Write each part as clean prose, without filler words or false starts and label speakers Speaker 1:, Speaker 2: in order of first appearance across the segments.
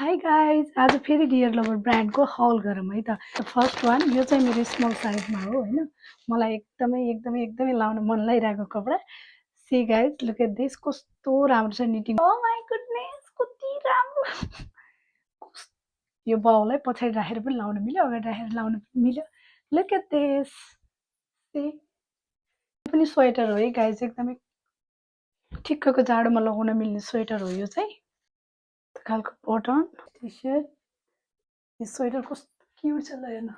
Speaker 1: hi guys आज फेरि dear lover ब्रान्डको हल गरौँ है त फर्स्ट वान यो चाहिँ मेरो स्मल साइजमा हो होइन मलाई एकदमै एकदमै एकदमै लाउन मन लागिरहेको कपडा see guys look at this कस्तो राम्रो छ निटिङ ओ माई गुडनेस कति राम्रो यो बाउलाई पछाडि राखेर पनि लाउन मिल्यो अगाडि राखेर लाउन पनि मिल्यो लुक एट दिस सी पनि स्वेटर हो है गाइज एकदमै ठिक्कको जाडोमा लगाउन मिल्ने स्वेटर हो यो चाहिँ खालको बटन टी सर्ट यो स्वेटर कस्तो क्युट छ ल हेर्नु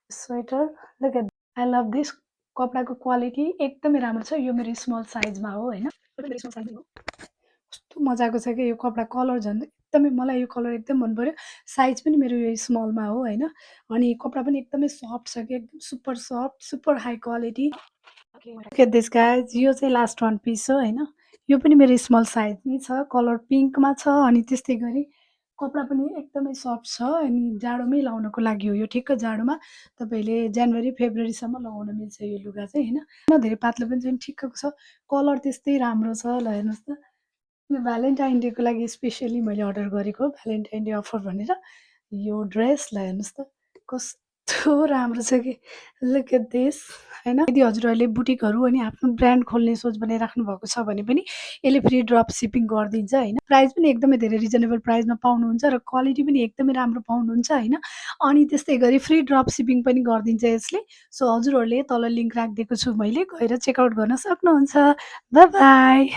Speaker 1: sweater look at I love this कपडाको क्वालिटी एकदमै राम्रो छ यो मेरो स्मल साइजमा हो होइन कस्तो मजाको छ कि यो कपडा कलर झन् एकदमै मलाई यो कलर एकदम मन पर्यो साइज पनि मेरो यो स्मलमा हो होइन अनि कपडा पनि एकदमै सफ्ट छ कि एकदम super soft super high quality look at this guys यो चाहिँ लास्ट वान पिस हो होइन यो पनि मेरो स्मल साइजमै छ कलर पिङ्कमा छ अनि त्यस्तै गरी कपडा पनि एकदमै सफ्ट छ अनि जाडोमै लाउनको लागि हो यो ठिक्क जाडोमा तपाईँले जनवरी फेब्रुअरीसम्म लगाउन मिल्छ यो लुगा चाहिँ होइन धेरै पातलो पनि छैन ठिक्कको छ कलर त्यस्तै राम्रो छ ल हेर्नुहोस् त यो भ्यालेन्टाइन डेको लागि स्पेसली मैले अर्डर गरेको भ्यालेन्टाइन डे अफर भनेर यो ड्रेस ल हेर्नुहोस् त कस्तो राम्रो छ कि लुक एट दिस होइन यदि हजुरहरूले बुटिकहरू अनि आफ्नो ब्रान्ड खोल्ने सोच बनाइराख्नु भएको छ भने पनि यसले फ्री ड्रप सिपिङ गरिदिन्छ होइन प्राइस पनि एकदमै धेरै रिजनेबल प्राइसमा पाउनुहुन्छ र क्वालिटी पनि एकदमै राम्रो पाउनुहुन्छ होइन अनि त्यस्तै गरी फ्री ड्रप सिपिङ पनि गरिदिन्छ यसले सो हजुरहरूले तल लिङ्क राखिदिएको छु मैले गएर चेकआउट गर्न सक्नुहुन्छ बाई बाई